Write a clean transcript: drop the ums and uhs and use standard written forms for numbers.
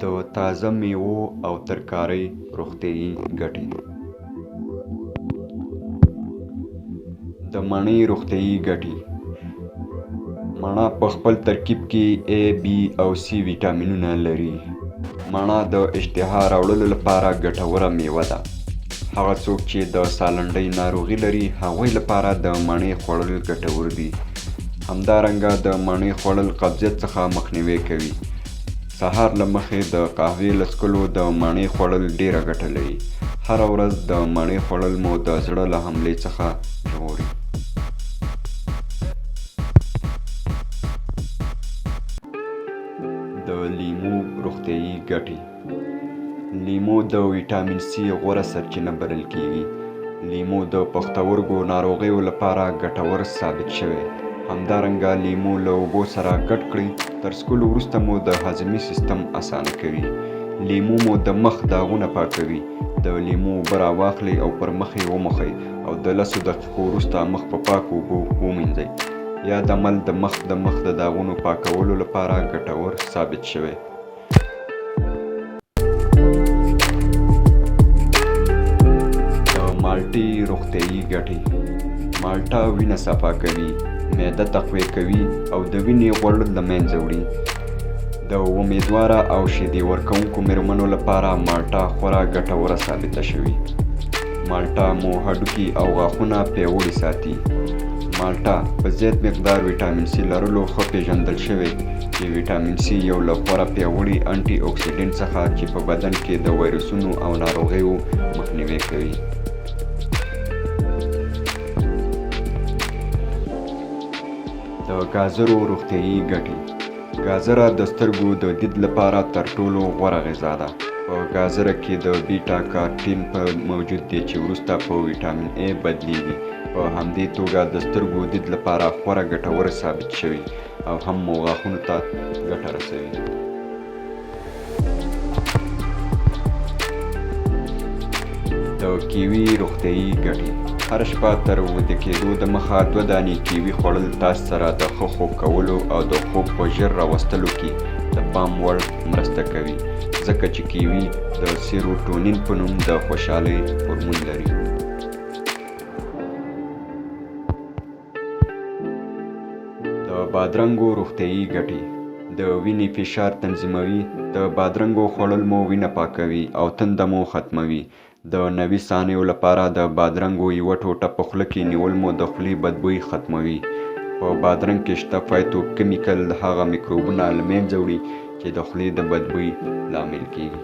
د تازه میوو او ترکارۍ روغتیايي ګټې. د مڼې روغتیايي ګټې. مڼه په خپل ترکیب کې A، B او C ویټامینونه لري. مڼه د اشتها راوړلو لپاره ګټوره میوه ده. هغه څوک چې د سالنډۍ ناروغي لري، هغوی لپاره د مڼې خوړل ګټور دي. همدارنګه د مڼې خوړل قبضیت څخه مخنیوی کوي. سهار له مخې د قهوې له څکلو د مڼې خوړل ډېره ګټه لري. هره ورځ د مڼې خوړل مو د زړه له حملې څخه ژغوري. د لیمو روغتیايي ګټې. لیمو د ویټامین سي غوره سرچینه بلل کېږي. لیمو د پښتورګو ناروغیو لپاره ګټور ثابت شوی. همدارنګه لیمو له اوبو سره ګډ کړئ، تر څکلو وروسته مو د هاضمي سیستم اسانه کوي. لیمو مو د مخ داغونه پاکوي. د لیمو اوبه راواخلئ او پر مخ یې وموښئ او د لسو دقیقو وروسته مخ په پاکو اوبو ومینځئ. یاد عمل د مخ د مخ د داغونو پاکولو لپاره ګټور ثابت شوی. د مالټې روغتیايي ګټې. مالټه وینه صفا کوي، معده تقویه کوي او د وینې غوړ له منځه وړي. د امیدواره او شیدې ورکوونکو میرمنو لپاره مالټه خورا ګټوره ثابته شوې. مالټه مو هډوکي او غاښونه پیاوړي ساتي. مالټه په زیات مقدار ویټامین سي لرلو ښه پیژندل شوې، چې ویټامین سي یو له خورا پیاوړي انټي اکسیډنټ څخه چې په بدن کې د وایرسونو او ناروغیو مخنیوی کوي. د گازرو روغتیايي ګټې. گازره د سترګو د دید لپاره تر ټولو غوره غذا ده. په گازره کې د بیټا کارټین په موجود دی چې وروسته په ویټامین ای بدلیږي. په همدې توګه د سترګو دید لپاره خورا ګټور ثابت شوی او هم مو غاښونو ته ګټه رسوي. د کیوي روغتیايي ګټې. هره شپه تر ویده کېدو د مخه دوه دانې کیوي خوړل تاسو سره د ښه خوب کولو او د خوب په ژر راوستلو کې د پام وړ مرسته کوي، ځکه چې کیوي د سیروټونین په نوم د خوشحالۍ هورمون لري. د بادرنګو روغتیايي ګټې. د وینې فشار تنظیموي. د بادرنګو خوړل مو وینه پاکوي او تنده مو ختموي. د 90 ثانیو لپاره د بادرنګو یوه ټوټه په خوله کې نیول مو د خولې بدبوی ختموي. په بادرنګ کې شته فایتو کیمیکل هغه میکروبونه له منځه وړي چې د خولې د بدبوی لامل کیږي.